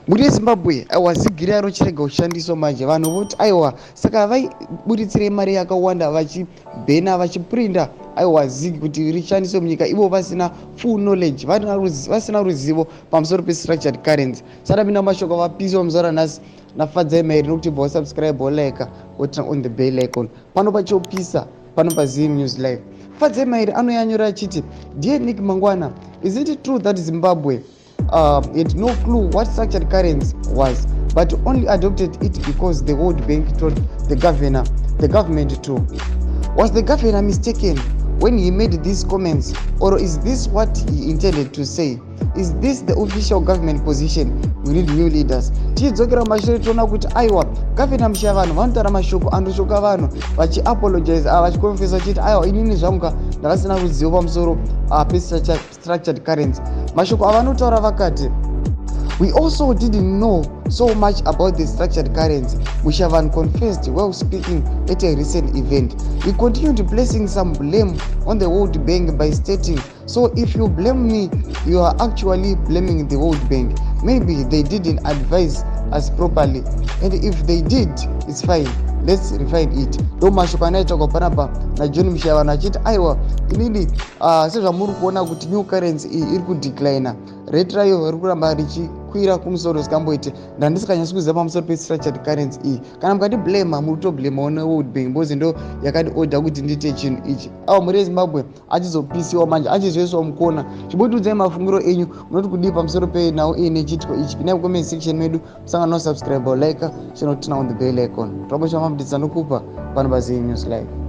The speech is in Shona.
Mhuri yeZimbabwe, aiwa, ZiG riya rochirega kushandiswa manje. Vanhu voti aiwa, saka vaiburitsirei mari yakawanda vachibhena, vachiprinda, aiwa, ZiG kuti rishandiswe munyika, ivo vasina full knowledge, vasina ruzivo pamusoro pestructured currency? Sadapinda mashoko vapisiwa muzuva ranhasi naFadzai Mairi, nokuti bva wasubscribe, wolike, woturn on the bell icon pano pachopisa pano paZim News Live. Fadzai Mairi anoyanyora achiti, "Dear Nick Mangwana, is it true that Zimbabwe had no clue what structured currency was, but only adopted it because the World Bank told the government to? Was the governor mistaken when he made these comments, or is this what he intended to say? Is this the official government position? We need new leaders." Tichidzokera mumashure, toona kuti aiwa, Gavhena Mushayavanhu vanotaura mashoko andoshoka vanhu, vachiapologize, vachiconfessa, vachiti aiwa, inini zvangu ka ndakasina ruzivo pamusoro pestructured currency. Mashoko avanotaura vakati, "We also didn't know so much about the structured currency," Mushayavanhu confessed while speaking at a recent event. He continued placing some blame on the World Bank by stating, "So if you blame me, you are actually blaming the World Bank. Maybe they didn't advise us properly. And if they did, it's fine. Let's refine it." Ndo mashoko anaitaurwa panapa naJohn Mushayavanhu, achiti aiwa, inini sezvamuri kuona kuti new currency iyi iri kudeclina, rate rayo riri kuramba richikwira kumusoro zikamboiti, ndandisinganyatsi kuziva pamusoro pestructured currency iyi. Kana mukati blame, muri kutoblemawo neWorld Bank, because ndo yakati order kuti ndiite chinhu ichi. Awa, mhuri yeZimbabwe, achizopisiwa manje, achizoiswa mukona. Chimbotiudzai mafungiro enyu, munoti kudii pamusoro penhau iyi nechiitiko ichi? Pinai mucomment section medu, musangano subscribe, like, chinoturn on the bell icon. Tobocha mabudisa nokupa pano paZim News Live.